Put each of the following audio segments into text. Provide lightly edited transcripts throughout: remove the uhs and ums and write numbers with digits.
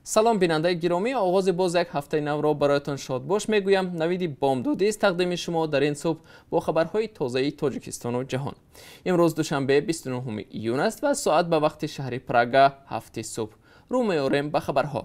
Салом, бинандаи гиромӣ. Оғози боз як ҳафтаи навро бароятон шодбош мегӯям. Навиди бомдодист тақдими шумо дар ин субҳ бо хабарҳои тозаи Тоҷикистону ҷаҳон. Имрӯз душанбе, 29 июн аст ва соат ба вақти шаҳри Прага 7 субҳ. Рӯ меорем ба хабарҳо.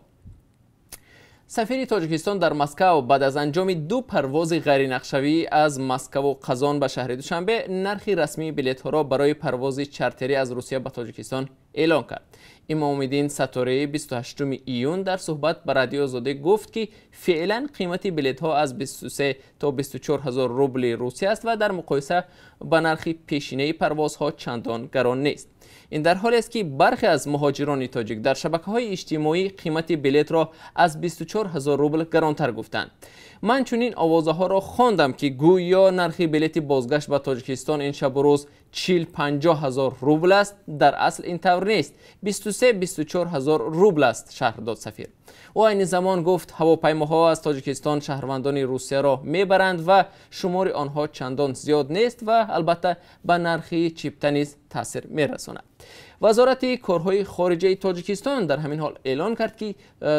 Сафири Тоҷикистон дар Москав баъд аз анҷоми ду парвози ғайринақшавӣ аз Москаву Қазон ба шаҳри Душанбе нархи расмии билетҳоро барои парвози чартерӣ аз Русия ба Тоҷикистон эълон кард. Имомиддин Сатторӣ 28 июн дар суҳбат ба Радиои Озодӣ гуфт, ки феълан қимати билетҳо аз 23 то 24 ҳазор рубли Русия аст ва дар муқоиса ба нархи пешинаи парвозҳо чандон гарон нест. Ин дар ҳолест, ки бархе аз муҳоҷирони тоҷик дар шабакаҳои иҷтимоӣ қимати билетро аз 24 ҳазор рубл гаронтар гуфтанд. Ман чунин овозаҳоро хондам, ки гӯё нархи билети бозгашт ба Тоҷикистон ин шабу рӯз 40-50 ҳазор рубл аст. Дар асл ин тавр нест, 23-24 ҳазор рубл аст, шарҳ дод сафир. Ӯ айни замон гуфт, ҳавопаймоҳо аз Тоҷикистон шаҳрвандони Русияро мебаранд ва шумори онҳо чандон зиёд нест ва албатта ба нархи чипта низ таъсир мерасонад. Вазорати корҳои хориҷаи Тоҷикистон дар ҳамин ҳол эълон кард, ки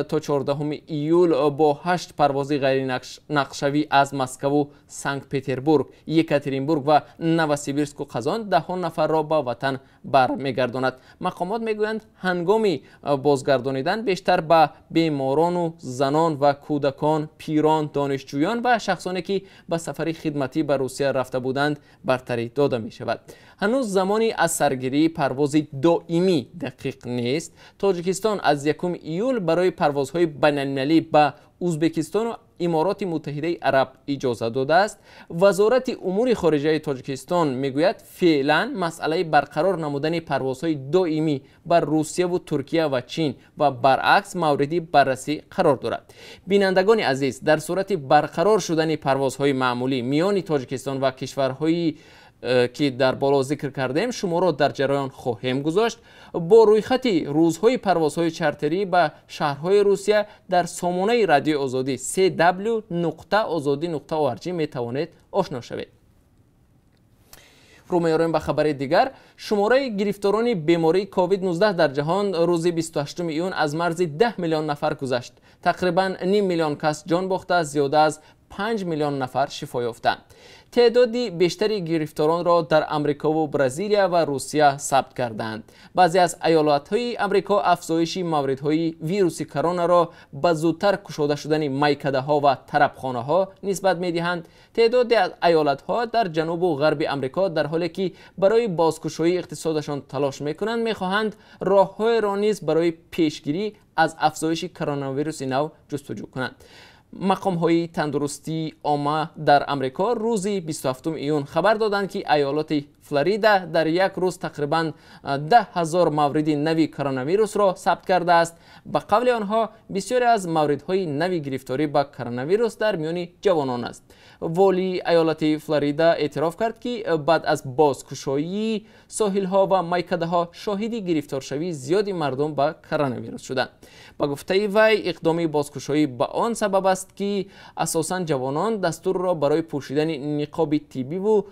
то 14 июл бо 8 парвози ғайринақшавӣ аз Москаву Санкт Петербург, Екатеринбург ва Новосибирску Қазон даҳон нафарро ба ватан бармегардонад. Мақомот мегӯянд, ҳангоми бозгардонидан бештар ба беморону занон ва кӯдакон, пирон, донишҷӯён ва шахсоне, ки ба сафари хидматӣ ба Русия рафта буданд, бартарӣ дода мешавад. Ҳанӯз замони аз саргирии парвози доимӣ дақиқ нест. Тоҷикистон аз 1 июл барои парвозҳои байналмилалӣ ба Узбекистону Имороти Муттаҳидаи Араб иҷоза додааст. Вазорати умури хориҷаи Тоҷикистон мегӯяд, феълан масъалаи барқарор намудани парвозҳои доимӣ ба Русияву Туркия ва Чин ва баръакс мавриди баррасӣ қарор дорад. Бинандагони азиз, дар сурати барқарор шудани парвозҳои маъмулӣ миёни Тоҷикистон ва кишварҳои, ки дар боло зикр кардем, шуморо дар ҷараён хоҳем гузошт. Бо рӯйхати рӯзҳои парвозҳои чартерӣ ба шаҳрҳои Русия дар сомонаи Радиои Озодӣ cw.ozodi.org метавонед ошно шавед. Рӯ меорем ба хабари дигар. Шумораи гирифторони бемории COVID-19 дар ҷаҳон рӯзи 28 июн аз марзи 10 миллион нафар гузашт. Тақрибан ним миллион кас ҷон бохта, зиёда аз 5 миллион нафар шифо ёфтанд. Теъдоди бештари гирифторонро дар Амрикову Бразилия ва Русия сабт карданд. Баъзе аз аёлатҳои Амрико афзоиши мавридҳои вируси коронаро ба зудтар кушода шудани майкадаҳо ва тарабхонаҳо нисбат медиҳанд. Теъдоде аз аёлатҳо дар ҷанубу ғарби Амрико, дар ҳоле ки барои бозкушоии иқтисодашон талош мекунанд, мехоҳанд роҳҳоеро низ барои пешгирӣ аз афзоиши коронавируси нав ҷустуҷӯ кунанд. Мақомҳои тандурустии омма дар Амрико рӯзи 27 июн хабар доданд, ки аёлоти Флорида дар як рӯз тақрибан 10 ҳазор мавриди нави коронавирусро сабт кардааст. Ба қавли онҳо, бисёре аз мавридҳои нави гирифторӣ ба коронавирус дар миёни ҷавонон аст. Волии аёлати Флорида эътироф кард, ки баъд аз бозкушоии соҳилҳо ва майкадаҳо шоҳиди гирифторшавии зиёди мардум ба коронавирус шуданд. Ба гуфтаи вай, иқдоми бозкушоӣ ба он сабаб аст, ки асосан ҷавонон дастурро барои пӯшидани ниқоби тиббиву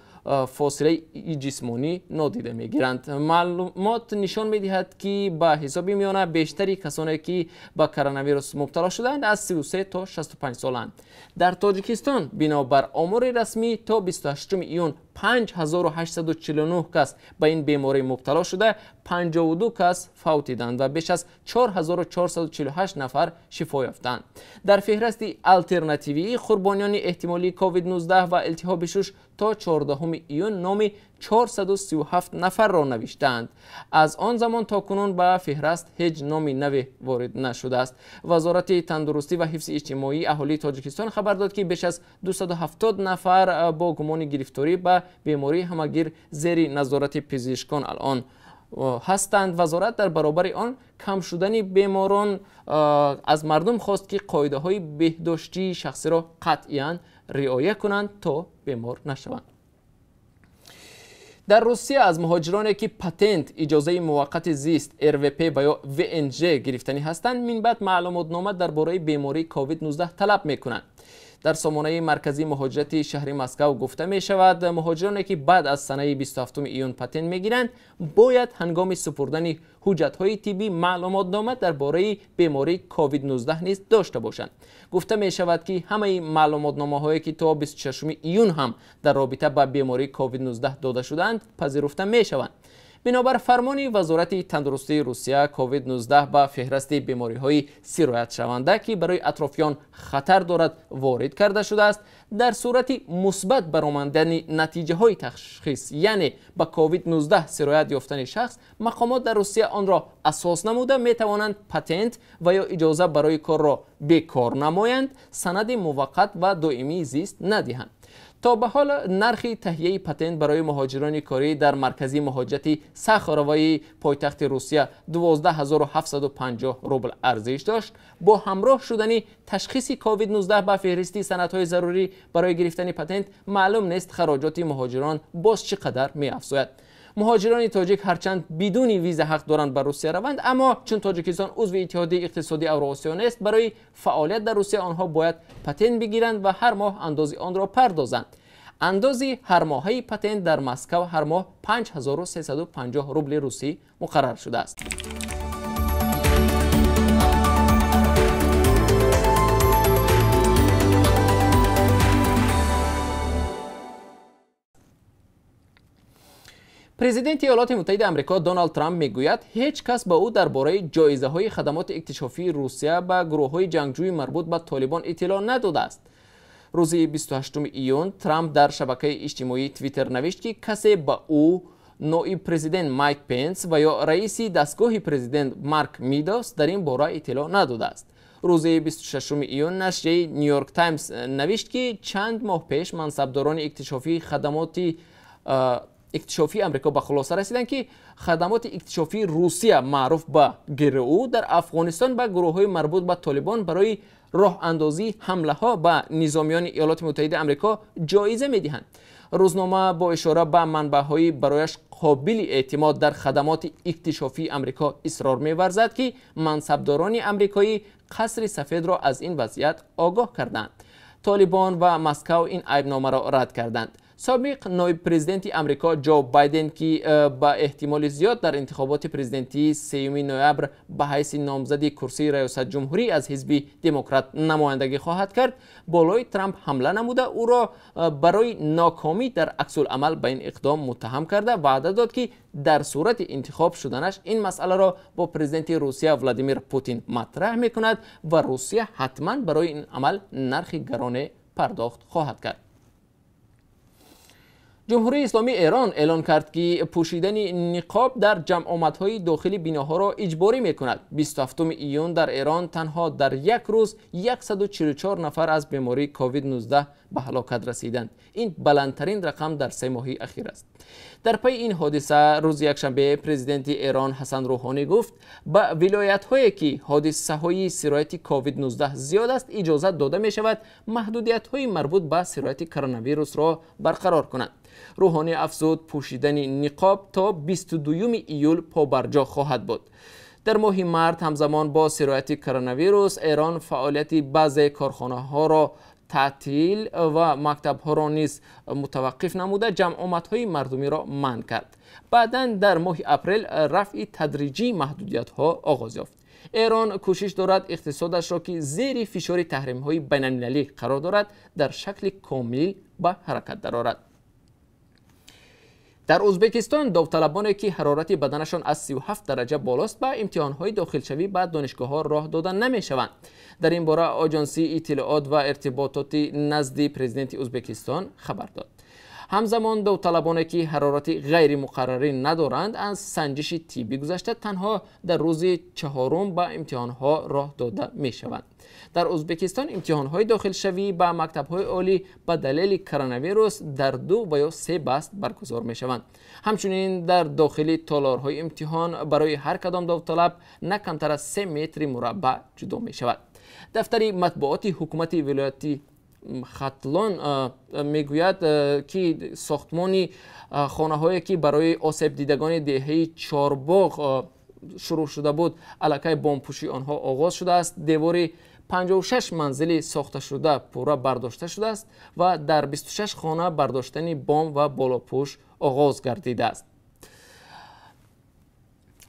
фосилаи ҷисмонӣ нодида мегиранд. Маълумот нишон медиҳад, ки ба ҳисоби миёна бештари касоне, ки ба коронавирус мубтало шуданд, аз 33 то 65 соланд. Дар Тоҷикистон бинобар омори расмӣ то 28 июн 5849 кас ба ин беморӣ мубтало шуда, 52 кас фавтиданд ва беш аз 4448 нафар шифо ёфтанд. Дар феҳрасти алтернативии қурбониёни эҳтимолии COVID-19 ва илтиҳоби шуш то 14 июн номи 437 нафарро навиштаанд. Аз он замон то кунун ба феҳраст ҳеҷ номи наве ворид нашудааст. Вазорати тандурустӣ ва ҳифзи иҷтимоии аҳолии Тоҷикистон хабар дод, ки беш аз 270 нафар бо гумони гирифторӣ ба бемории ҳамагир зери назорати пизишкон алон ҳастанд. Вазорат дар баробари он кам шудани беморон аз мардум хост, ки қоидаҳои беҳдоштии шахсиро қатъиян риоя кунанд, то бемор нашаванд. Дар Русия аз муҳоҷироне, ки патент, иҷозаи муваққати зист, РВП ва ё ВНЖ гирифтанӣ ҳастанд, минбаъд маълумотнома дар бораи бемории COVID-19 талаб мекунанд. Дар сомонаи марказии муҳоҷирати шаҳри Москва гуфта мешавад, муҳоҷироне ки баъд аз санаи 27 июн патент мегиранд, бояд ҳангоми супурдани ҳуҷҷатҳои тиббӣ маълумотнома дар бораи бемории COVID-19 низ дошта бошанд. Гуфта мешавад ки ҳамаи маълумотномаҳое ки то 26 июн ҳам дар робита ба бемории COVID-19 дода шудаанд, пазируфта мешаванд. Бинобар фармони Вазорати тандурустии Русия, COVID-19 ба феҳрасти бемориҳои сироятшаванда, ки барои атрофиён хатар дорад, ворид карда шудааст. Дар сурати мусбат баромадани натиҷаҳои ташхис, яъне ба COVID-19 сироят ёфтани шахс, мақомот дар Русия онро асос намуда метавонанд патент ва ё иҷоза барои корро бекор намоянд, санади муваққат ва доимии зист надиҳанд. То ба ҳол нархи таҳияи патент барои муҳоҷирони корӣ дар маркази муҳоҷирати Сахароваи пойтахти Русия 12750 рубл арзиш дошт. Бо ҳамроҳ шудани ташхиси COVID-19 ба феҳристи санадҳои зарурӣ барои гирифтани патент, маълум нест хароҷоти муҳоҷирон боз чӣ қадар меафзояд. Муҳоҷирони тоҷик ҳарчанд бидуни виза ҳақ доранд ба Русия раванд, аммо чун Тоҷикистон узви Иттиҳодияи иқтисодии Авроосиё нест, барои фаъолият дар Русия онҳо бояд патент бигиранд ва ҳар моҳ андози онро пардозанд. Андози ҳармоҳаи патент дар Москва ҳар моҳ 5350 рубли русӣ муқаррар шудааст. Президенти Иёлоти Муттаҳидаи Амрико Доналд Трамп мегӯяд, ҳеҷ кас ба ӯ дар бораи ҷоизаҳои хадамоти иктишофии Русия ба гурӯҳҳои ҷангҷӯи марбут ба Толибон иттилоъ надодааст. Рӯзи 28 июн Трамп дар шабакаи иҷтимоии Твиттер навишт, ки касе ба ӯ, ноиб президент Майк Пенс ва ё раиси дастгоҳи президент Марк Мидовс дар ин бора иттилоъ надодааст. Рӯзи 26 июн нашрияи Нью-Йорк Таймс навишт, ки чанд моҳ пеш мансабдорони иктишофии хадамоти иктишофии Амрико ба хулоса расиданд, ки хадамоти иктишофии Русия маъруф ба ГРУ дар Афғонистон ба гурӯҳҳои марбут ба Толибон барои роҳандозии ҳамлаҳо ба низомиёни Иёлоти Муттаҳидаи Амрико ҷоиза медиҳанд. Рӯзнома бо ишора ба манбаъҳои барояш қобили эътимод дар хадамоти иктишофии Амрико исрор меварзад, ки мансабдорони амрикоӣ Қасри Сафедро аз ин вазъият огоҳ карданд. Толибон ва Москав ин айбномаро рад карданд. Собиқ ноиб президенти Амрико Ҷо Байден, ки ба эҳтимоли зиёд дар интихоботи президентии 3 ноябр ба ҳайси номзади курсии раёсатҷумҳурӣ аз ҳизби Демократ намояндагӣ хоҳад кард, болои Трамп ҳамла намуда ӯро барои нокомӣ дар аксуламал ба ин иқдом муттаҳам карда ваъда дод, ки дар сурати интихоб шуданаш ин масъаларо бо президенти Русия Владимир Путин матраҳ мекунад ва Русия ҳатман барои ин амал нархи гароне пардохт хоҳад кард. Ҷумҳурии Исломии Эрон эълон кард, ки пӯшидани ниқоб дар ҷамъомадҳои дохили биноҳоро иҷборӣ мекунад. 27 июн дар Эрон танҳо дар як рӯз 144 нафар аз бемории COVID-19 ба ҳалокат расиданд. Ин баландтарин рақам дар се моҳи ахир аст. Дар пайи ин ҳодиса рӯзи якшанбе президенти Эрон Ҳасан Рӯҳонӣ гуфт, ба вилоятҳое ки ҳодисаҳои сирояти COVID-19 зиёд аст, иҷозат дода мешавад маҳдудиятҳои марбут ба сирояти коронавирусро барқарор кунанд. Рӯҳонӣ афзуд, пӯшидани ниқоб то 22 июл побарҷо хоҳад буд. Дар моҳи март ҳамзамон бо сирояти коронавирус Эрон фаъолияти баъзе корхонаҳоро таътил ва мактабҳоро низ мутаваққиф намуда ҷамъомадҳои мардумиро манъ кард. Баъдан дар моҳи апрел рафъи тадриҷии маҳдудиятҳо оғоз ёфт. Эрон кӯшиш дорад иқтисодашро, ки зери фишори таҳримҳои байналмилалӣ қарор дорад, дар шакли комил ба ҳаракат дарорад. Дар Ӯзбекистон довталабоне ки ҳарорати баданашон аз 37 дараҷа болост, ба имтиҳонҳои дохилшавӣ ба донишгоҳҳо роҳ дода намешаванд. Дар ин бора Оҷонсии иттилоот ва иртибототи назди президенти Ӯзбекистон хабар дод. Ҳамзамон довталабоне ки ҳарорати ғайримуқаррарӣ надоранд, аз санҷиши тиббӣ гузашта танҳо дар рӯзи чаҳорум ба имтиҳонҳо роҳ дода мешаванд. Дар Ӯзбекистон имтиҳонҳои дохилшавӣ ба мактабҳои олӣ ба далели коронавирус дар 2 ва ё 3 баст баргузор мешаванд. Ҳамчунин дар дохили толорҳои имтиҳон барои ҳар кадом довталаб на камтар аз 3 метри мураббаъ ҷудо мешавад. Дафтари матбуоти ҳукумати вилояти Хатлон мегӯяд, ки сохтмони хонаҳое ки барои осебдидагони деҳаи Чорбоғ шурӯъ шуда буд, аллакай бомпӯшии онҳо оғоз шудааст. Девори 56 манзили сохташуда пурра бардошта шудааст ва дар 26 хона бардоштани бом ва болопӯш оғоз гардидааст.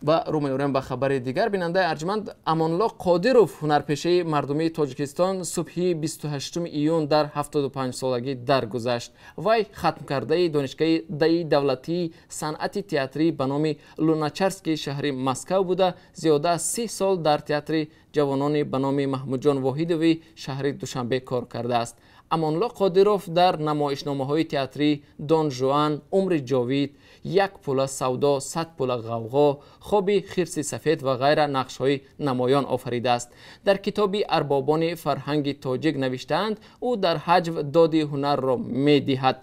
Ва рӯ меорем ба хабари дигар. Бинандаи арҷманд, Амонулло Қодиров, ҳунарпешаи мардумии Тоҷикистон, субҳи 28 июн дар 75 солагӣ даргузашт. Вай хатмкардаи Донишгоҳи давлатии санъати театрӣ ба номи Луначарский шаҳри Москав буда, зиёда аз 30 сол дар театри ҷавонони ба номи Маҳмудҷон Воҳидови шаҳри Душанбе кор кардааст. Амонулло Қодиров дар намоишномаҳои театрӣ «Дон Жуан», «Умри ҷовид», «Як пула савдо, 100 пула ғавғо», «Хоби хирси сафед» ва ғайра нақшҳои намоён офаридааст. Дар китоби арбобони фарҳанги тоҷик навиштаанд, ӯ дар ҳаҷв доди ҳунарро медиҳад.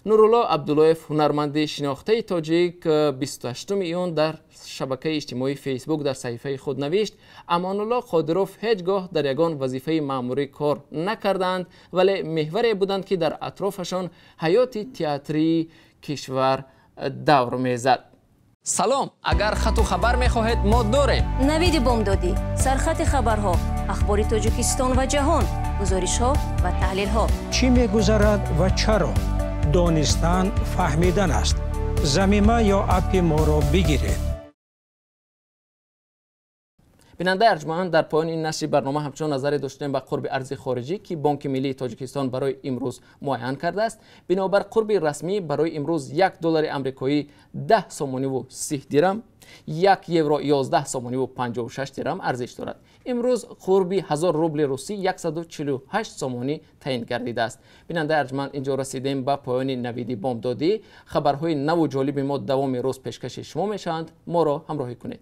Нурулло Абдуллоев, ҳунарманди шинохтаи тоҷик, 28 июн дар шабакаи иҷтимоии Фейсбук дар саҳифаи худ навишт: Амонулло Қодиров ҳеҷ гоҳ дар ягон вазифаи маъмурӣ кор накардаанд, вале меҳваре буданд, ки дар атрофашон ҳаёти театрии кишвар давр мезад. Салом, агар хату хабар мехоҳед, мо дорем. Навиди бомдодӣ, сархати хабарҳо, ахбори Тоҷикистон ва ҷаҳон, гузоришҳо ва таҳлилҳо. Чӣ мегузарад ва чаро? Донистан фаҳмидан аст. Замима ё аппи моро бигиред. Бинандаи арҷманд, дар поёни ин нашри барнома ҳамчунон назаре доштем ба қурби арзи хориҷӣ, ки Бонки миллии Тоҷикистон барои имрӯз муайян кардааст. Бинобар қурби расмӣ барои имрӯз 1 доллари амрикоӣ 10 сомониву 30 дирам, 1 евро 11 сомониву 56 дирам арзиш дорад. Имрӯз қурби 1000 рубли русӣ 148 сомонӣ таъин гардидааст. Бинандаи арҷманд, инҷо расидем ба поёни навиди бомдодӣ. Хабарҳои наву ҷолиби мо давоми рӯз пешкаши шумо мешаванд. Моро ҳамроҳӣ кунед.